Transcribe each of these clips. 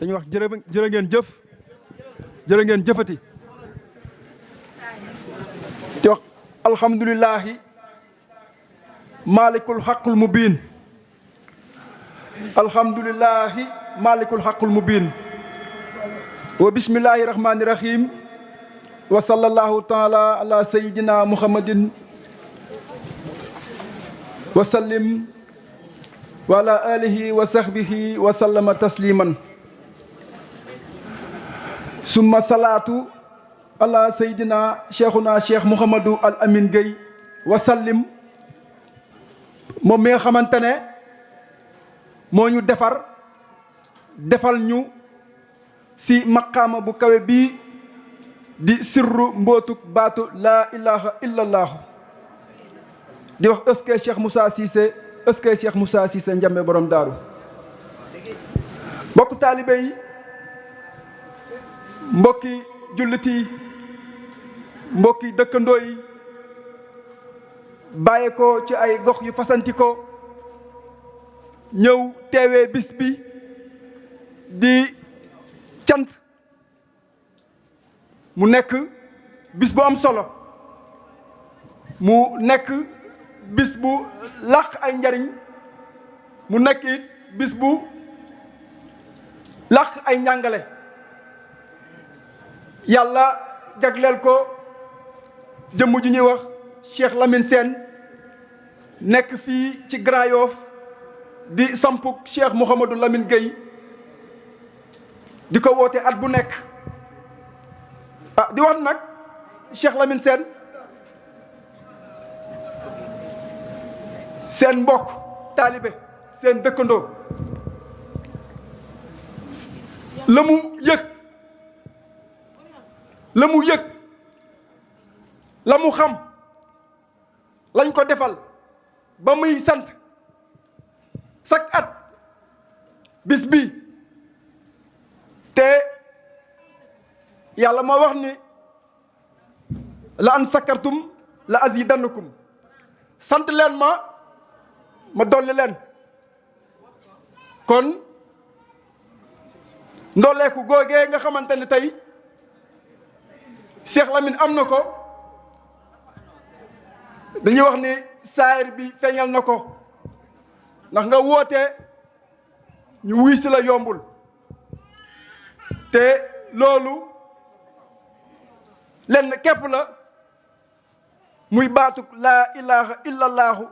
dañuy wax jërë ngeen jëf jërë ngeen jëfati te wax alhamdulillahi malikul haqqul mubin alhamdulillahi malikul haqqul mubin wa bismillahi rahmani rahim wa sallallahu taala ala sayyidina muhammadin wa sallim wa ala alihi wa sahbihi wa sallama tasliman summa salaatu ala sayyidina cheikhuna cheikh Mouhamadou Al Amin Gueye wa sallim moom mi nga xamante ne moo ñu defal ñu si maqaama bu kawe bii di sirru mbootuk baatu laa ilaha illallahu di wax ëskey Cheikh Moussa Cissé ëskey Cheikh Moussa Cissé njambe borom daaru mbokk taalibe yi mbokki jullit yi mbokki dëkkandoo yi bàyyi ko ci ay gox yu fasanti ko ñëw teewee bis bi di cant mu nekk bis bu am solo mu nekk bis bu làq ay njariñ mu nekk it bis bu làq ay njàngale yàlla jagleel ko jëmm ji ñuy wax Cheikh Lamine Sène nekk fii ci Grand Yoff di sampuk Cheikh Mouhamadou Lamine Gueye di ko woote at bu nekk di wax nag Cheikh Lamine Sène seen mbokk taalibe seen dëkkandoo la mu yëg la mu xam lañ ko defal ba muy sant chaque at bis bi te yàlla moo wax ni la an sakartum la azidannakum sant leen ma dolli leen kon ndooleeku googee nga xamante ne tey Cheikh Lamine am na ko dañuy wax ni saayir bi feeñal na ko ndax nga woote ñu wuy si la yombul te loolu lenn képp la muy baatuk laa ilaha illallahu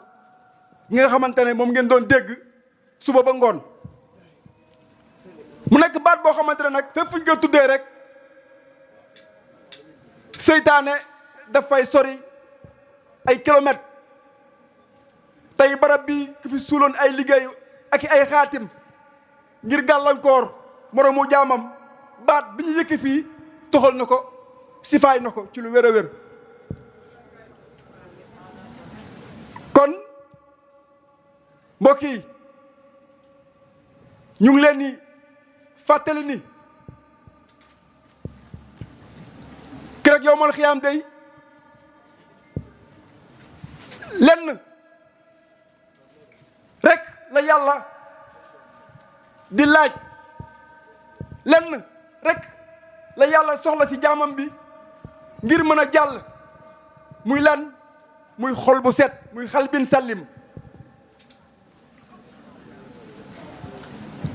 ñi nga xamante ne moom ngeen doon dégg suba ba ngoon mu nekk baat boo xamante ne nag fépp fu ñu ko tuddee rek seytaane dafay sori ay kilomètres tey barab bi ki fi suuloon ay liggéey ak ay xaatim ngir gàllankoor moroomu jaamam baat bi ñu yëkki fii toxal na ko sifaay na ko ci lu wér a wér kon mbokk yi ñu ngi leen ni fàttali ni keroog yowmal xiyaam day lenn rek la yàlla di laaj lenn rek la yàlla soxla ci jaamam bi ngir mën a jàll muy lan muy xol bu set muy xalbin sallim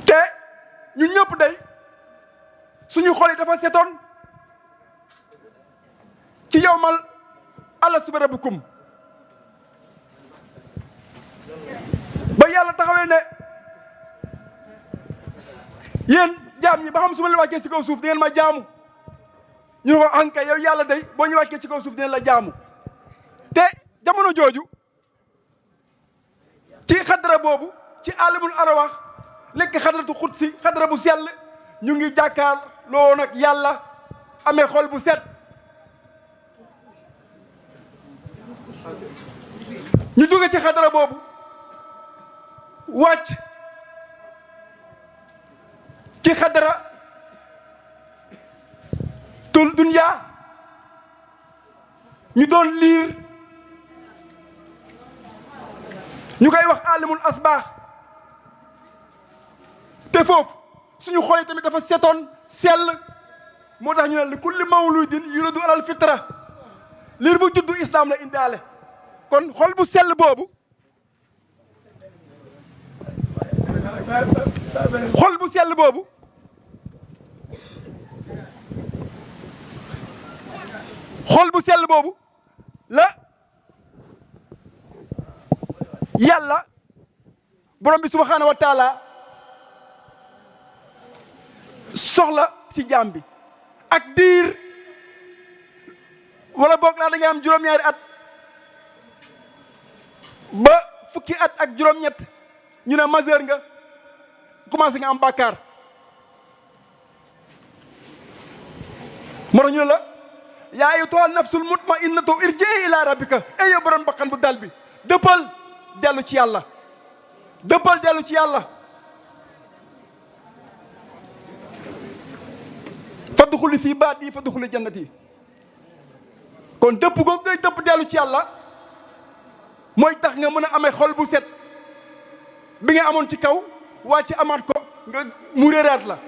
te ñun ñëpp day suñu xol yi dafa setoon ci yowmal alastu bi rabbikum ba yàlla taxawee ne yéen jaam ñi ba xam su ma leen wàccee ci kaw suuf di ngeen ma jaamu ñu ne ko anka yow yàlla day boo ñu wàccee ci kaw suuf dinañ la jaamu te jamono jooju ci xadara boobu ci alamul arawax nekk xadaratu xudsi xadara bu sell ñu ngi jàkkaar loo nag yàlla amee xol bu set ñu jóge ci xadara boobu wàcc ci xadara tul dunya ñu doon liir ñu koy wax alimul asbaax te foofu suñu xol yi tamit dafa setoon sell moo tax ñu ne li kulli mawludin yuladu alal fitra liir bu juddu islam la indaale kon xol bu sell boobu xol bu sell boobu xol bu sell boobu la yàlla borom bi subhanahu wa taala soxla si jaam bi ak diir wala boog laa da ngay am juróom-ñaari at ba fukki at ak juróom-ñett ñu ne majeur nga commencé nga am bàkkaar moo tax ñu ne la yaa ayyatuha nafsul mutma'innatu irji'i ila rabbika ey yow borom bakkan bu dal bi dëppal dellu ci yàlla dëppal dellu ci yàlla fadxuli fii baadi fadxuli jannati kon dëpp googu ngay dëpp dellu ci yàlla mooy tax nga mën a amee xol bu set bi nga amoon ci kaw wàcc amaat ko nga mu réeraat la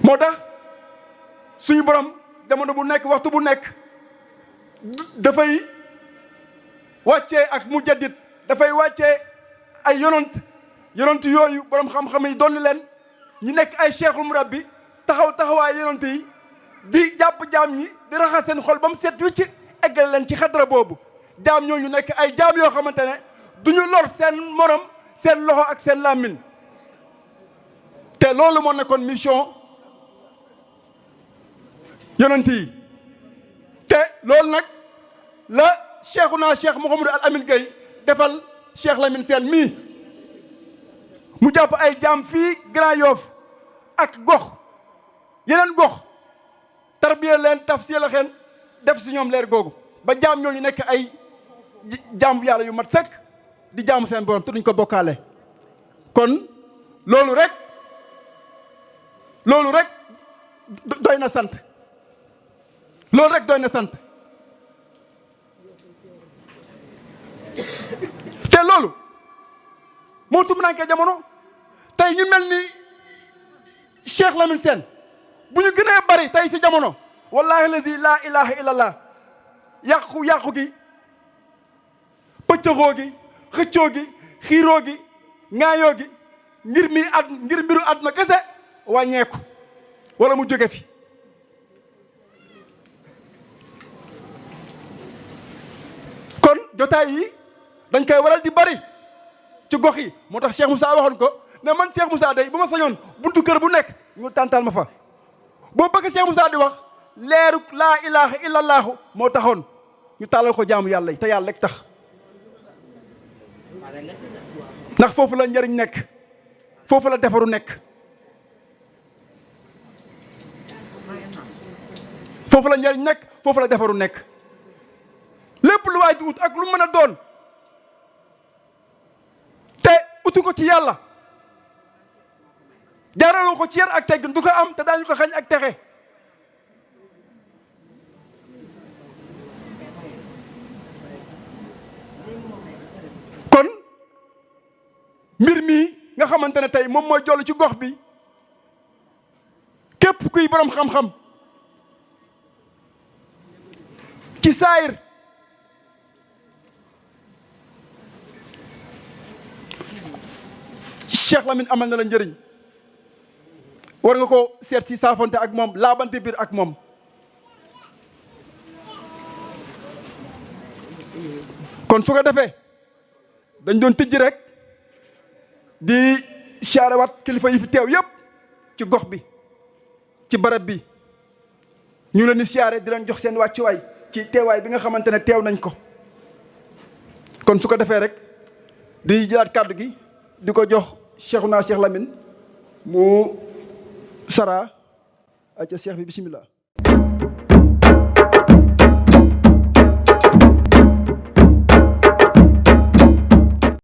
moo tax suñu borom jamono bu nekk waxtu bu nekk dafay wàccee ak mujaddid dafay wàccee ay yonent yooyu borom xam-xam yi dolli leen ñu nekk ay cheikhul murabbi taxawaay yonent yi di jàpp jaam ñi di raxas seen xol ba mu set wicc eggal leen ci xadra boobu jaam ñooñu nekk ay jaam yoo xamante ne du ñu lor seen morom seen loxo ak seen làmmiñ te loolu moo nekkoon mission yonent yi te loolu nag la cheikhuna cheikh Mouhamadou Al Amine Gueye defal cheikh Lamine Sène mii mu jàpp ay jaam fii Grand Yoff ak gox yeneen gox tarbiya leen tafsir la xeen def si ñoom leer googu ba jaam ñooñu nekk ay jaam yàlla yu mat sëkk di jaamu seen borom te duñ ko bokkaale kon loolu rek doy na sant loolu rek doy na sant te loolu moo tumuraanke jamono tey ñu mel ni Cheikh Lamine Sène bu ñu gënee bari tey si jamono wallahi lazi laa ilaha illallah yàqu gi pëccëxoo gi xëccoo gi xiiroo gi ŋaayoo gi ngir mbiru àdduna kese wàññeeku wala mu jóge fi kon jotaay yi dañ koy waral di bari ci gox yi moo tax Cheikh Moussa waxoon ko ne man Cheikh Moussa day bu ma sañoon buntu kër bu nekk ñu tàntal ma fa boo bëgg Cheikh Moussa di wax leeru laa ilaha illallahu moo taxoon ñu tàllal ko jaamu yàlla yi te yàlla rek tax ndax foofu la njëriñ nekk foofu la defaru nekk foofu la njëriñ nekk foofu la defaru nekk lépp lu waay di ut ak lu mën a doon te utu ko ci yàlla jaaraloo ko ci yar ak teggin du ko am te daañu ko xañ ak texe kon mbir mi nga xamante ne tey moom mooy jollu ci gox bi képp kuy borom xam-xam ci saayir Cheikh Lamine amal na la njëriñ war nga ko seet si saafonte ak moom laabante biir ak moom kon su ko defee dañ doon tijji rek di siyaarewaat kilifa yi fi teew yépp ci gox bi ci barab bi ñu leen di siyaare di leen jox seen wàccuwaay ci teewaay bi nga xamante ne teew nañ ko kon su ko defee rek di jëlaat kàddu gi di ko jox Cheikhuna Cheikh Lamine mu sara aca cheikh bi bismillah